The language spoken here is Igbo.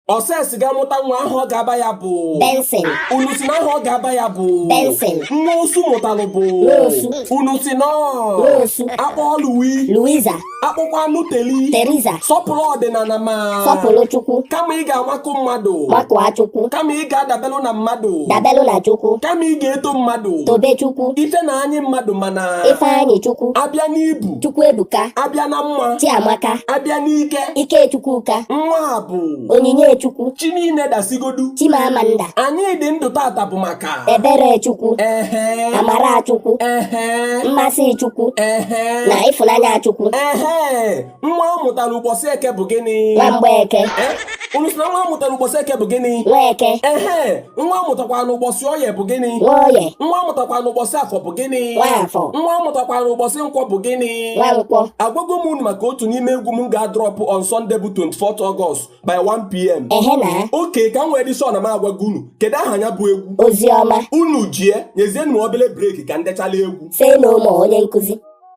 Ọsesi ga-amụta nwa, aha ọ ga-aba ya bụ Benson. Unu si na aha ọ ga-aba ya bụ Benson. Nwa osu mụtalụ bụ Nwosu. Unu si nọ Nwosu. Akpọ Luwi Louisa. Akpọkwa anụ Teli Teresa. Sọpụrụ ọdịnala ma Sọpụrụ Chukwu. Kama ị ga-amakụ mmadụ, Makụa Chukwu. Kama ị ga-adabelụ na mmadụ, Dabelụ na Chukwu. Kama ị ga-eto mmadụ, Tobe Chukwu. Ife na anyị mmadụ mana Ifeanyị Chukwu. Abịa n'ibu, Chukwu Ebuka. Abịa na mma, Chiamaka. Abịa n'ike, Ikechukwuka. Nwa a bụ Onyinye Chukwu. Chi niile dasigodu. Chimamanda. Anyị dị ndụ tata bụ maka Ebere Chukwu. Amara Chukwu. Mmasị Chukwu. Na ịfụnanya Chukwu. Ehe, nwa a mụtara ụbọchị Eke bụ gịnị? Nwa Mgbeke. Unu sị na nwa a mụtara ụbọchị Eke bụ gịnị? Nweke. Ehe, nwa a mụtakwara n'ụbọchị Oye bụ gịnị? Nwoye. Nwa a mụtakwara n'ụbọchị Afọ bụ gịnị? Nwaafọ. Nwa a mụtakwara n'ụbọchị Nkwọ bụ gịnị? Nwankwọ. Agwago m unu maka otu n'ime egwu m ga-adrop on Sunday bụ 24th August by 1 p.m. Ehe na. Oke ka m wee dị sure na m agwago unu, kedu aha ya bụ egwu? Oziọma. Unu jie nyezienụ m obere break ka m dechala egwu. Say no more, onye nkụzi.